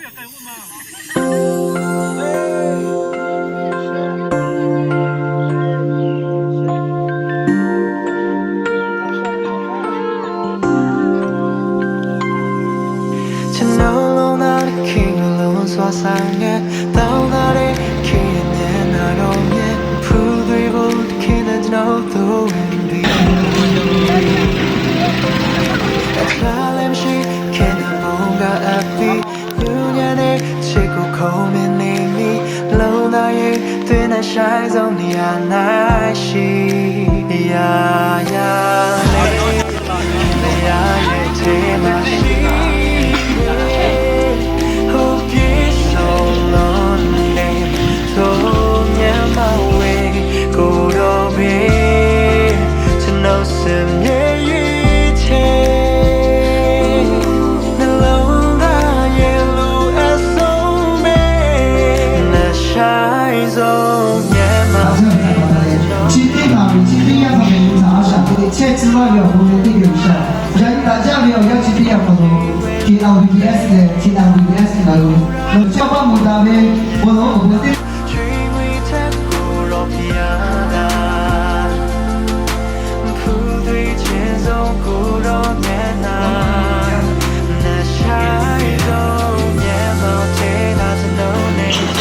Chi teˇ hpaˍ ve chi teˇ yanˇ hpaˍ ve htaꞈ a shaꞈ teꞈ chehˇ tcuh laˇ ve awˬ bon ve teˇ geh G'uiˬsha, yaꞈ nyi daꞈ jaˇ ve awˬ yanˇ chi teˇ yanˇ hk'aw lo K R V B S leh T R V B S ngaˬ hui nawˬ chehˇ paˇ mvuh daꞈ ve bon lawˬ awˬ bon teˇ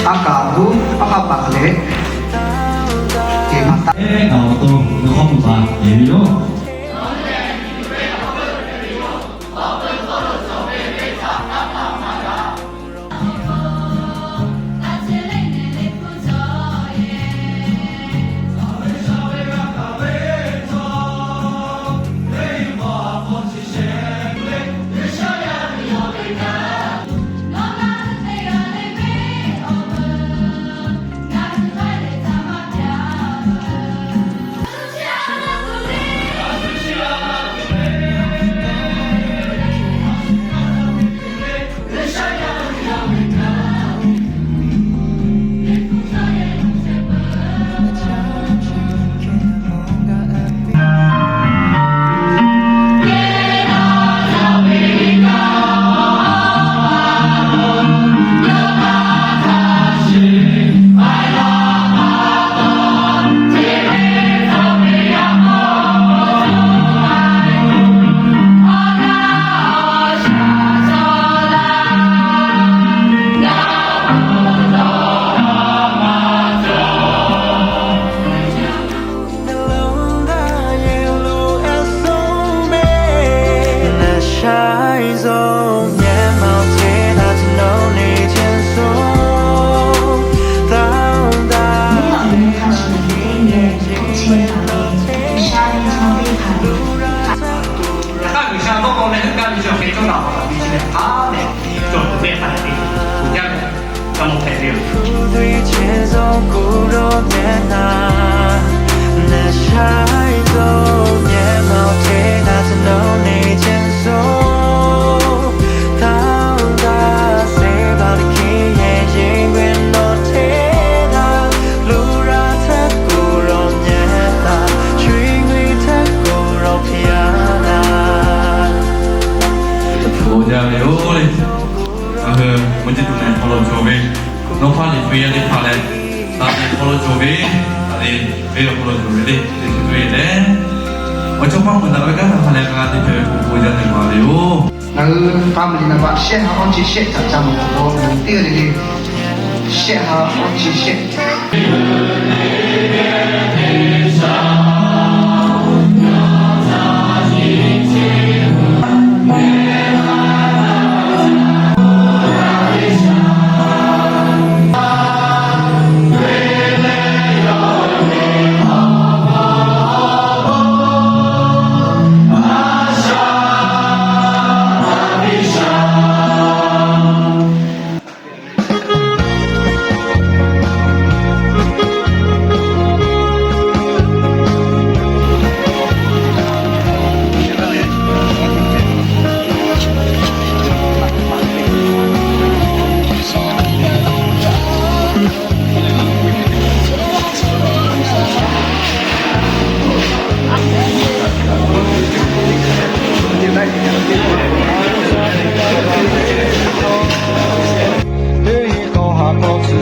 A kaˍ awˬ hk'aˇ paˍ hk'a leh, teˇ hpaˍ taˇ, eˉ, ngaˬ awˬ to nawˬ hk'aw mvuhˇ baˬ yeˬ ve yoˬ. G'uiˬsha tawˇ hkawˇ leh heuˆ gaˇ ve chi awˬ hk'e cawˇ daꞈ hk'awꞈ laꞈ ve chi lehˬ, hk'a dehꞈ cawˬ tuˬ ve hk'a dehꞈ te tuˬ jaˇ ve, ca mawˬ hpehꞈ ve yoˬ. Bon jaˇ ve yoˬ le. Ngaˬ hui mvuhˇ jiˇ tuˬ leh hk'aw lo cawˬ ve, nawˬ hpaˇ liꞈ hpu yaˇ teˇ hpaˍ leh, daꞈ ve hk'aw lo cawˬ ve, daꞈ ve venˇ awˬ hk'aw lo cawˬ ve le, teˇ hkui ve leh, awˬ chawˇ paˇ mvuhˇ daꞈ ve kanˉ htaꞈ hk'a leh hk'a g'a te hpehꞈ ve k'o, bon jaˇ te maˍ ve yoˬ. Ngaˬ hui family naˍ baꞈ shehˆ ha awˇ chi shehˆ htaꞈ ca mawˬ k'o, ngaˬ hui teˇ g'aˇ le le shehˆ ha awˇ chi shehˆ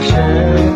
shehˍ